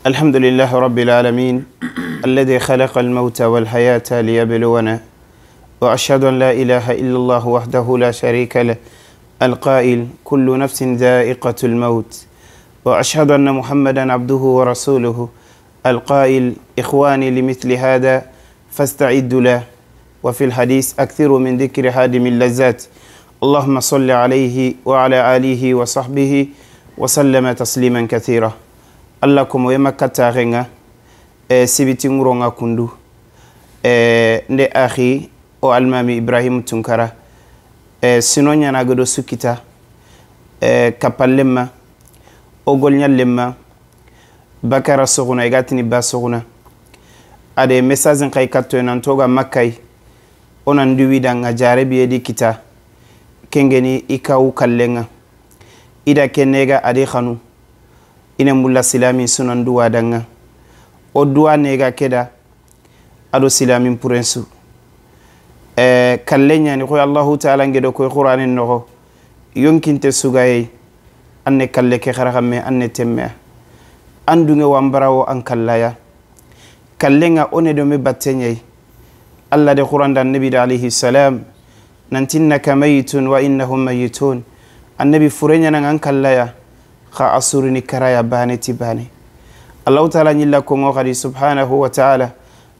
الحمد لله رب العالمين الذي خلق الموت والحياة ليبلونا، وأشهد أن لا إله إلا الله وحده لا شريك له القائل كل نفس ذائقة الموت، وأشهد أن محمدا عبده ورسوله القائل إخواني لمثل هذا فاستعدوا له، وفي الحديث أكثر من ذكر هادم اللذات. اللهم صل عليه وعلى آله وصحبه وسلم تسليما كثيرا. الله كم يمكة غنى سبتي مرونga kundu nde akhi o almami Ibrahim Tunkara sino nyana godo sukita kapallemma o golnyallemma bakara soguna igatini ba soguna ade message nkai katto nan toga makkai onan duwi danga jarebi edi kita kengeni ikawu kallenga ida kenega ade khanu ina mulla silami sunan duwa danga o duwa nega keda ado silamin purensu kallenya ni ko Allahu ta'ala ngedo ko Qur'anin no yonkinte sugaye anne kalle ke kharaxamme anne temme andunge wambarawo an kallaya kallenga one do me battenyai Allah de Qur'an dan nabi alayhi salam nantinnaka mayitun wa innahum mayitun annabi furenya nan an kallaya kha asurini karaya bane ti bane Allahu ta'ala nyilla ko ngo khadi subhanahu wa ta'ala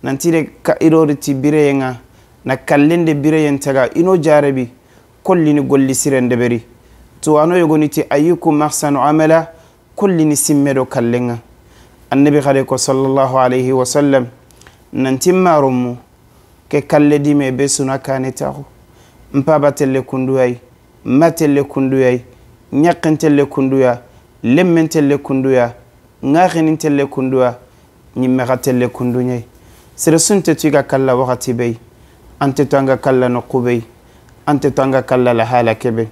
nantire ka irori ti bireyenga na kallende bireyen taga ino jarebi kollini golli sirende beri to ano yogoniti ayyukum ahsanu amala kollini simmedo kallenga annabi khade ko sallallahu alayhi wa sallam nanti marumu ke kalle dime be suna kane taxu mpaba telle kunduyay matelle kunduyay ñaqentelle kunduya lemmentelle kunduya ŋaxinintelle kunduya ñimmexatelle kunduñay sere sunte tuiga kalla waxati bey ante to anga kalla noqu bey ante to anga kalla la hala kebe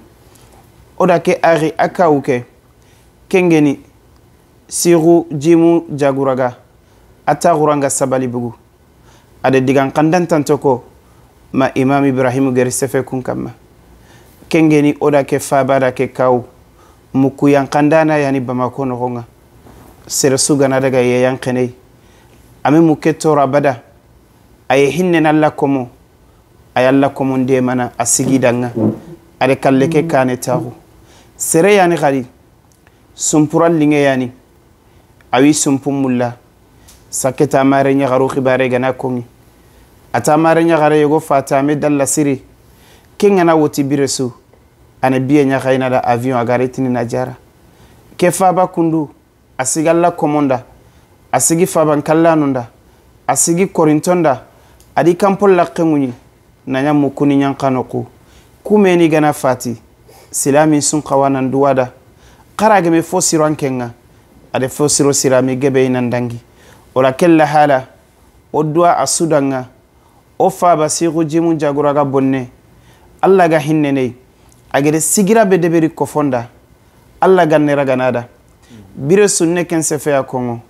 oda ke axi a kawu ke kengeni sixu jimu jaguraga a taxuranga sabali bugu ade digan xandantanto ko ma imam Ibrahimu geri sefe kun kamma kengeni oda ke fabada ke kawu mukuyan xandana yani Bamako noxonga sere sugana daga yeyan xeney ame muke tora bada aye hinnen alla komo ay alla komo ndemana a sigidanga ade kalle ke kane taxu sere yani xadi sumpuran linge yani awi sumpun mulla saketa mare ñaxaru xibare gana kongi ata mare ñaxare yogo fatame dalla siri ke ngana woti bire su ane biye ñaxayina da avion a garetini na jara ke faba kundu a sigi alla komonda a sigi fabankallanunda a sigi korintonda adi kanpol laqenŋuñi naña mukuni ñankanoku kumeni gana fati silamin sun xawanan duwada xarageme fo siran kenga ade fo siro sirami gebe nan dangi ola kella hala o duwa a sudanga o faba sixu jimu jaguraga bonne alla ga hinnenei agede sigira be deberi kofonda alla ganneraganada bire sunne ken sefeya kongo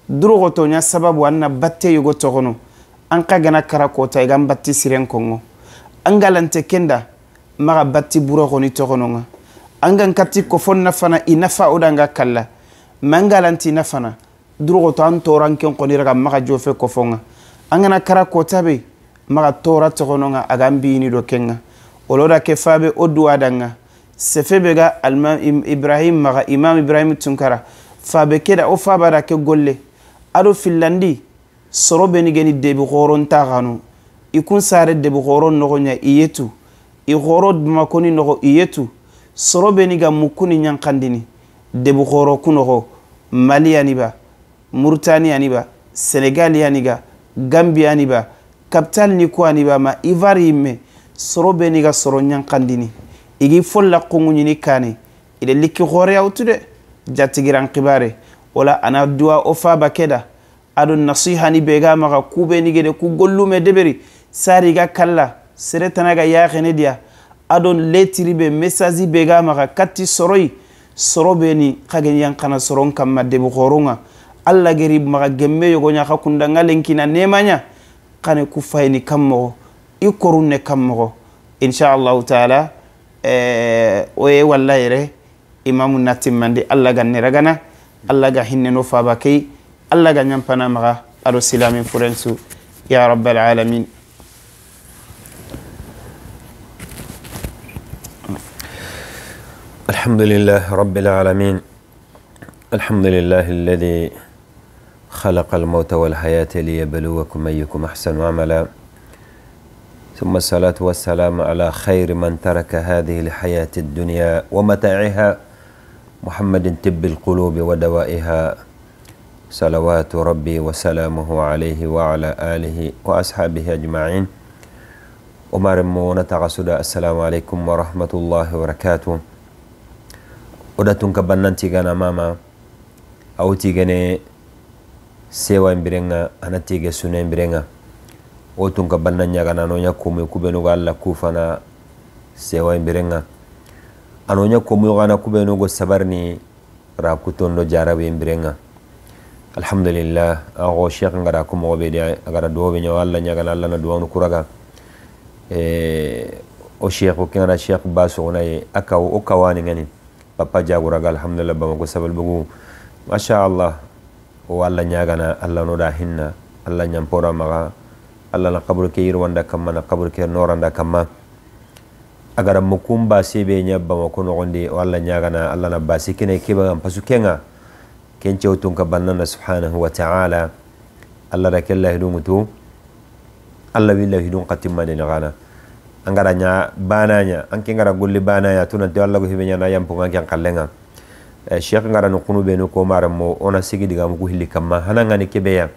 duroxoto ña sababu an na batte yogo toxono an xa gana kara kota igan batti siren kongo an galante kenda maxa batti buroxoni toxononga an gan katti kofon na fana i nafa odanga kalla ma an galanti na fana duroxoto an toran ken xoniraxa maxa jofe kofonga an gana kara kota be maxa tora toxononga agan biyini do kenga oloda ke fabe o duwadanga sefe be ga Ibrahim maxa imam Ibrahim Tunkara fabe keda o fabada ke golle ado finlandi soro beni geni debi xoron taxanu i kun sare debi xoron noxoña i yetu i xoro Bamakoni noxo i yetu soro beni ga mukuni ñankandini debi xoro ku noxo Mali yani ba Mauritanie yani ba Sénégal yani ga Gambie yani ba capital ni ku yani ba ma Ivoire yimme soro beni ga soro ñankandini igi folla xunguñini kane ide likki xoreya wutu de jatigiran xibare wala ana duwa o faba keda ado nasiha ni bega maxa kube ni gede ku gollume deberi sari ga kalla sere tanaga yaxene diya ado letiri be message bega maxa katti soroyi soro beni xagen yankana soron kamma debu xoronga alla geri maxa gemme yogoña xa kundanga lenkina nemaña xane ku fayini kam moxo i korunne kam moxo inchallahu taala oye walla yere imamu natimmandi alla ga neragana alla ga hinneno faba key Allah ga ñampana maxa ado silamin furensu ya rabbal alamin. الحمد لله رب العالمين، الحمد لله الذي خلق الموت والحياة ليبلوكم أيكم أحسن عملا، ثم الصلاة والسلام على خير من ترك هذه الحياة الدنيا ومتاعها، محمد طب القلوب ودوائها، صلوات ربي وسلامه عليه وعلى آله وأصحابه أجمعين. ومارمونا تغسل. السلام عليكم ورحمة الله وبركاته. oda tunka bannan tigana mama aw tigene sewa imbirenga ana tige sune imbirenga o tunka bannan nyagana no nyakumu kubenu ga alla kufana sewa imbirenga ano nyakumu gana kubenu go sabarni rakutondo jarabe imbirenga. Alhamdulillah ago sheikh ngara ko mo be dia agara do be nyaw alla nyagana alla na duwanu kuraga o sheikh ko ngara sheikh baso na akaw o kawani ngani papa jaguraga. Alhamdulillah bamako sabal bugu masha Allah o alla nyagana alla no da hinna alla nyampora maga alla na qabru ke yirwanda kamma na qabru ke noranda kamma agara mukumba sebe nya bamako no gondi o alla nyagana alla na basi kene keba pasu kenga kenche utunka bannana subhanahu wa ta'ala alla rakalla hidumutu alla billahi hidun qatimma de ngana angara nya bananya anke ngara golli banaya tunante alla go hebe nyana yampo nganke kallenga cheikh ngara no kunu be no ko maramo ona sigi diga mu hilli kamma hananga ni kebeya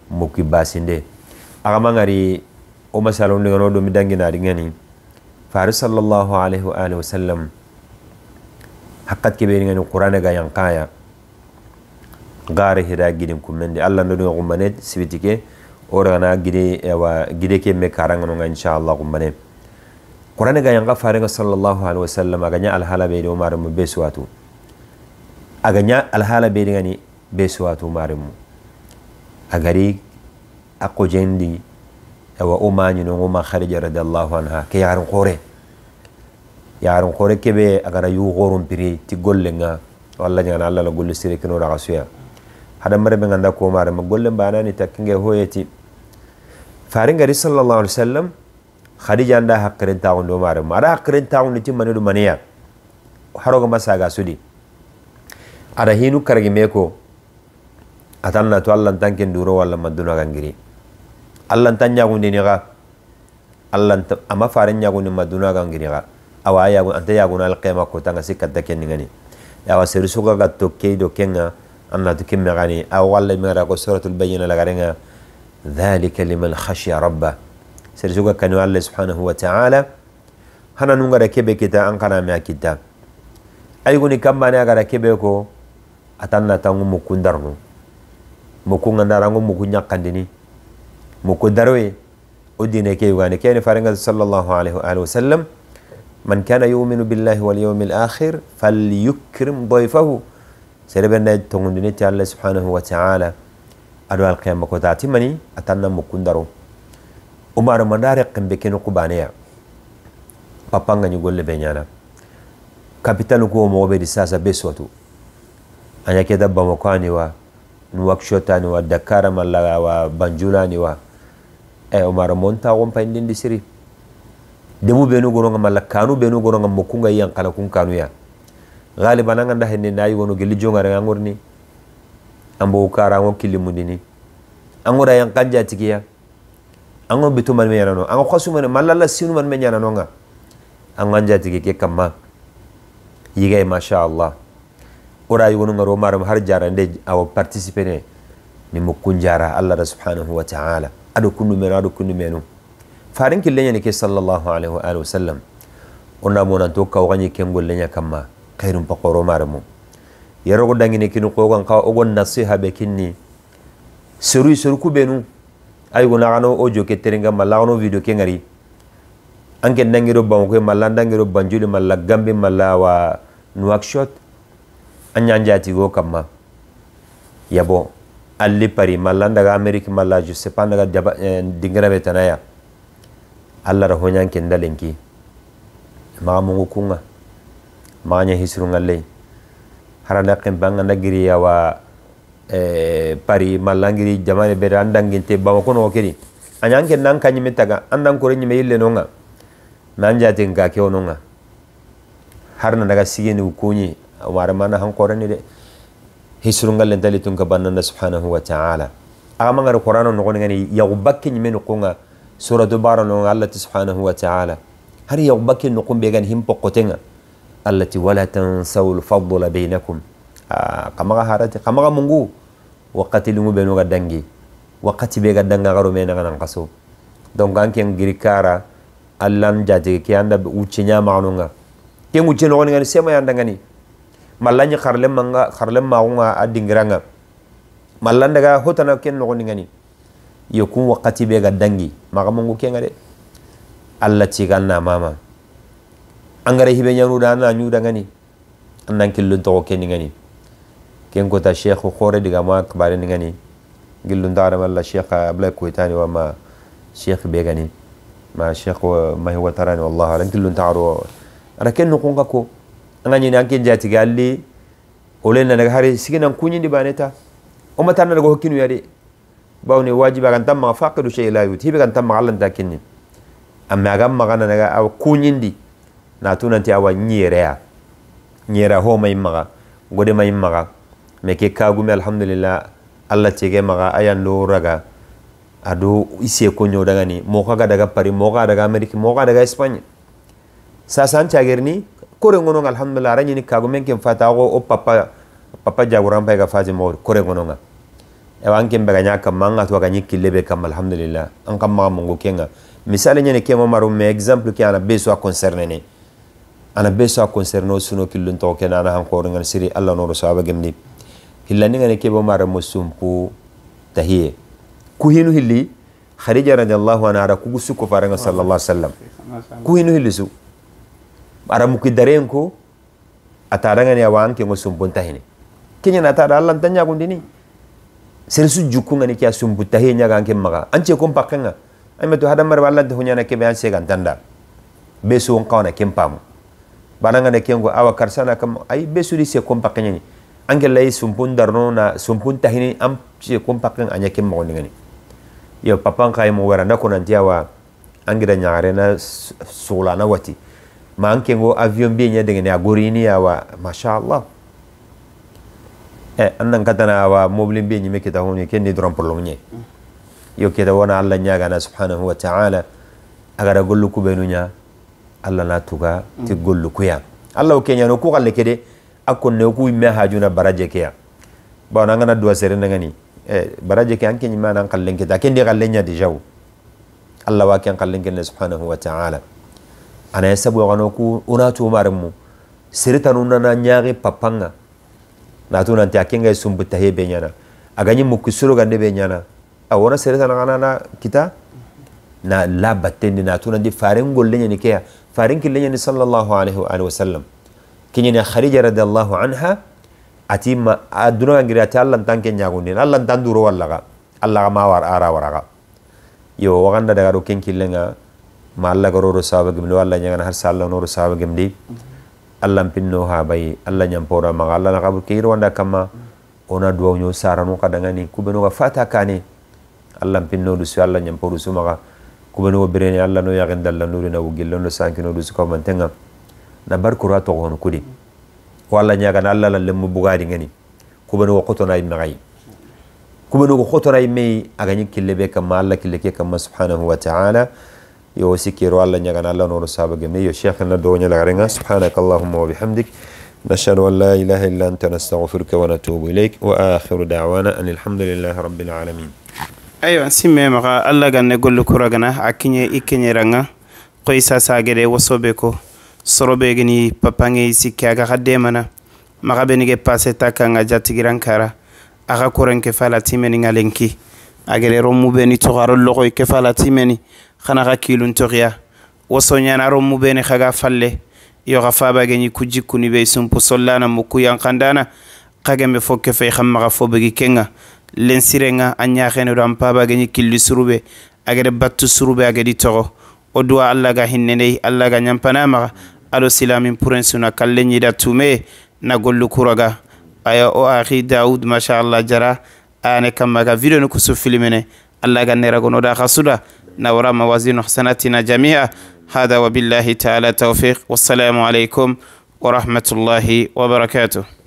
muki basinde aga mangari o masalo ndi ngono do mi dangina di ngani faris sallallahu alaihi wa alihi wasallam haqqat kebe ngani qur'ana ga yankaya gare hira gidin kumende alla no do gumbane sibitike orana gide wa gide ke me karanga no inshallah gumbane qur'ana ga yanga farenga sallallahu alaihi wasallam aganya alhala be do maramu besuwatu aganya alhala be ngani besuwatu maramu agari akojendi wa umani no ma kharija radallahu anha ke yaron kore kebe agara yu gorum piri ti gollenga walla nyana alla la golle sire kino raga suya hada mare be nganda ko mare ma golle banani takkinge hoyeti faringari sallallahu alaihi wasallam khadija anda hakren taawndo mare mara hakren taawndo ti manedu maniya haroga masaga sudi ada hinu kargi meko atanna to alla tanken duro walla maduna gangiri alla tanya gundi ni ga alla ama farin nyagundi maduna gangiri ga awa ya anta ya guna alqiyama ko tanga sikata ken ngani awa serusuga ga tokke do kenga anna to kemme gani aw walla mi ra ko suratul bayyina la garenga dhalika liman khashiya rabba serusuga kanu alla subhanahu wa ta'ala hana nunga da kebe kita an kana mi akita ayguni kamma ne agara kebe ko atanna tangu mukundarno mukunga ndarango mukunya kandini mukudarwe udine ke yugane kene farenga sallallahu alaihi wa alihi wasallam man kana yu'minu billahi wal yawmil akhir falyukrim dayfahu serebenda tongundine ti Allah subhanahu wa ta'ala adu alqiyama ko tati mani atanna mukundaro umar mandare qembe kenu kubaniya papanga ni golle be nyana kapitanu ko mo be di sasa besotu anya ke dabba mo kwani wa Nouakchott ni wa Dakar malla wa Banjula ni wa umar monta won payndindi siri demu benu goronga malla kanu benu goronga mokunga yan kala kun kanu ya galiban nganda henne nayi wono gelli jongare ngorni ambo kara ngo kilimundini angora yan kanja tikiya ango bitu man me yanano ango khasu man malla la sinu man me yanano nga anganja tiki ke kamma yigay masha Allah ora yugono ngaro maram har jarande aw participer ne ni mukunjara Allah subhanahu wa ta'ala ado kundu menu farin killenya ni ke sallallahu alaihi wa alihi wasallam ona mona to kaw gani kengol lenya kamma khairum paqoro maramu yerogo dangine kinu ko gon ka ogon nasiha be kinni seru seru ku benu ay gona gano ojo ke terenga malla no video ke ngari anke dangiro bamko malla dangiro banjuli malla gambe malla wa Nouakchott anyanjati go kamma yabo alli pari malla daga amerique malla je sais pas daga dingra betanaya alla ra honyan kendalenki ma mungu kunga ma nya hisru ngalle haranda kem banga na giriya wa Paris malangiri jamane be andanginte Bamako no kiri anyanke nan kanyime taga andan ko nyime yille nonga nan jate nga ke ononga harna daga sigeni ukunyi wara mana hankorani de hisrungal lentali tun ka banna subhanahu wa ta'ala aga mangar qur'ano no ngani yagbakki nyime no konga suratu bara no Allah subhanahu wa ta'ala har yagbakki no kumbe gan himpo kotenga allati wala tansawul fadla bainakum kama harati kama mungu wakati lungu benu ga dangi wakati be ga danga garo mena ga kaso donc anke ngirikara allan jate ke anda uchinya maanunga ke nguche no ngani sema yanda ngani malanya kharlem manga kharlem maunga adingiranga malanda ga hotana ken no ngani yokun wakati be ga dangi maga mungu ke ngade alla ciganna mama angare hibe nyanu da na nyuda ngani annan killun to ke ngani ken kota sheikh khore diga ma kbare ngani gillun dara walla sheikh abla kuitani wa ma sheikh begani ma sheikh ma huwa tarani wallahi alam killun taaro ara ken no konga ko ngani nan ken jati galli olen na hari siginan kunyindi baneta o mata na go hokkinu yade bawni wajiba kan tamma faqidu shay la yuti be kan tamma allan takinni amma gam magana naga aw kunyindi na tunanti awa nyireya nyira ho may maga gode may maga meke kagumi alhamdulillah alla tege maga ayan do raga ado ise ko nyoda ngani mo kaga daga Paris mo kaga daga Amerique mo kaga daga Espagne sasan chagerni kore ngono alhamdulillah rani ni kagumen kem fata go o papa papa jaguran pay ga faji mo kore ngono nga e wanke mbaga nyaka manga to ga nyikki lebe kam alhamdulillah an kam ma mongo kenga misale nyene kengo maru me exemple ki ana beso a concerné ne ana beso a concerné suno killun to ken ana han ko ngal siri alla no saba gemni hillani ngane kebo mara musumpu tahiye kuhinu hilli khadija radhiyallahu anha ara kugusu ko faranga sallallahu alaihi wasallam kuhinu hilli su ara mukidaren ko ataranga ne awanke ngo sumpun tahini kenya na tara Allah tanya gundini sersu jukunga ni kya sumpu tahiye nyaga anke maga anche ko pakanga ay to hadam mar Allah de hunya na kebe an segan tanda besu on kawana kempamu bananga ne kengo awa karsana kam ay besu di se kompakanya ni anke lay sumpun darno na sumpun tahini am se kompakan anya kem mo ngani yo papan kay mo wara ndako nanti awa angira nyaare na sula na wati ma anke ngo avion bi nya dengene agorini awa masha Allah annan katana awa mobile bi nyime kita honi ken ni dron problem nye yo keda wona Allah nyaga na subhanahu wa ta'ala agara gollu kubenu nya Allah na tuga ti gollu kuya Allah o kenya no ku galle kede akon ne ku me hajuna baraje keya ba na ngana duwa sere ngani baraje ke anke nyima nan kallen keda ken de kallen nya deja Allah wa ken kallen ken subhanahu wa ta'ala ana yasabu gano ku una tu marmu sirita nuna na nyaage papanga na tu nanti akenga sumbuta hebe nyana aganyi mukusuro gande be nyana awona sirita na na kita na la battende na tu nanti farin golle nyani keya farin kille nyani sallallahu alaihi wa alihi wasallam kinyani Khadija radhiyallahu anha atima aduna ngira ta Allah tanke nyagundi Allah tan duro wallaga Allah ma war ara waraga yo waganda daga ro kenkillenga ma Allah goro ro saba gimdo Allah nyanga har salla no ro saba gimdi Allah pinno ha bay Allah nyampora ma Allah na kabur keiro wanda kama ona duwa nyo saranu kadangani kubeno ga fata kane Allah pinno du su Allah nyamporo su maga kubeno bireni Allah no yagen dalla nuri na wugillo no sankino du su ko mantenga na barkura to gono kudi walla nyaga na Allah lalle mu bugari ngani kubeno ko qotona imme gai kubeno ko qotona imme agani kille be kama Allah kille ke kama subhanahu wa ta'ala yo sikiro Allah nyaga na Allah no saba gemme yo sheikh na do nyala garenga subhanakallahumma wa bihamdik nashhadu an la ilaha illa anta nastaghfiruka wa natubu ilaik wa akhiru da'wana anil hamdulillahi rabbil alamin. Aywa simme maga Allah ganne gollu kuragana akinye ikenye ranga qoysa sagere wosobe ko sorobe gni papange sikki aga khademana maga benige passe takanga jatigiran kara aga korenke fala timeni ngalenki agere romu beni togaro logo ke fala timeni khana ga kilun togiya woso nyana romu beni khaga falle yo ga faba gni kujikuni be sumpu sollana mukuyan khandana khagembe fokke fay khamma ga fobegi kenga lensirenga anyakhene do ampaba gni killi surube agere battu surube agedi togo o duwa Allah ga hinnene Allah ga nyampana ma ado silamin purensuna kallenyi da tume na gollu kuraga Aya o akhi Daoud, masha Allah, jara ane kamma ga video no kusu filmene Allah ga neragono da khasuda nawra mawazin hasanatina jami'a. Hada wa billahi ta'ala tawfiq, wassalamu alaikum wa rahmatullahi wa barakatuh.